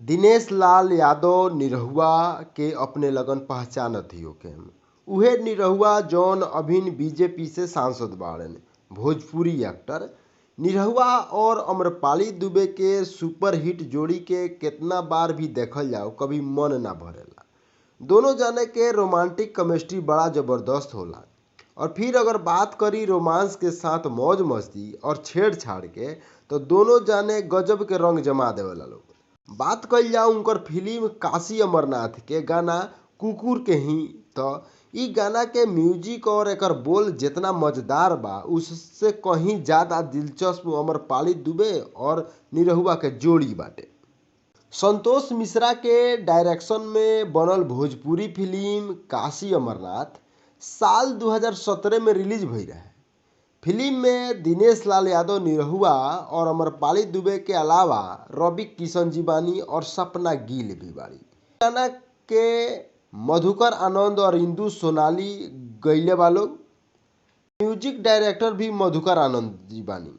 दिनेश लाल यादव निरहुआ के अपने लगन पहचानत ही होखे। उहे निरहुआ जौन अभिन बीजेपी से सांसद बाड़न। भोजपुरी एक्टर निरहुआ और अम्रपाली दुबे के सुपरहिट जोड़ी के केतना बार भी देखल जाओ, कभी मन ना भरेला। दोनों जाने के रोमांटिक केमिस्ट्री बड़ा जबरदस्त होला। और फिर अगर बात करी रोमांस के साथ मौज मस्ती और छेड़छाड़ के, तो दोनों जाने गजब के रंग जमा देवेला लोग। बात कइल जाओ उनकर फिल्म काशी अमरनाथ के गाना कुकुर के ही, तो ई गाना के म्यूजिक और एकर बोल जितना मजेदार बा, उससे कहीं ज़्यादा दिलचस्प अम्रपाली दुबे और निरहुआ के जोड़ी बाटे। संतोष मिश्रा के डायरेक्शन में बनल भोजपुरी फिल्म काशी अमरनाथ साल 2017 में रिलीज भई रहे। फिल्म में दिनेश लाल यादव निरहुआ और अम्रपाली दुबे के अलावा रवि किशन जी बानी और सपना गिल भी बाड़ी। गाना के मधुकर आनंद और इंदु सोनाली गईले बा लोग। म्यूजिक डायरेक्टर भी मधुकर आनंद जी बानी,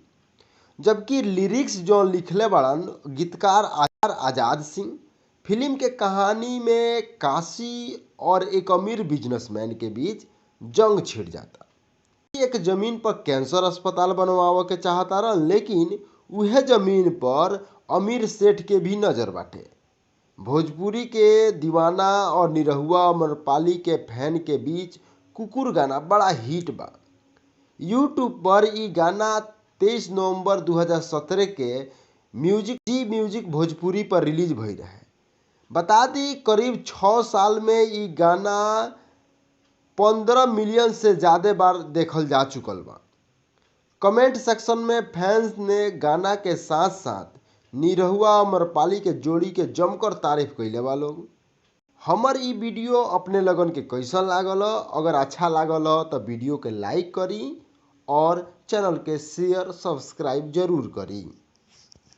जबकि लिरिक्स जौन लिखले बाड़न गीतकार आजाद सिंह। फिल्म के कहानी में काशी और एक अमीर बिजनेसमैन के बीच जंग छिड़ जाता। एक जमीन पर कैंसर अस्पताल बनवावे के चाहता रहन, लेकिन उहे जमीन पर अमीर सेठ के भी नजर बाटे। भोजपुरी के दीवाना और निरहुआ अम्रपाली के फैन के बीच कुकुर गाना बड़ा हिट बा। यूट्यूब पर ई गाना 23 नवंबर 2017 के म्यूजिक जी म्यूजिक भोजपुरी पर रिलीज भई रहे। बता दी, करीब 6 साल में ई गाना 15 मिलियन से ज़्यादा बार देखल जा चुकल बा। कमेंट सेक्शन में फैंस ने गाना के साथ साथ निरहुआ अम्रपाली के जोड़ी के जमकर तारीफ कइले बा लोग। हमर ई वीडियो अपने लगन के कैसन लागल? अगर अच्छा लागल तो वीडियो के लाइक करी और चैनल के शेयर सब्सक्राइब जरूर करी।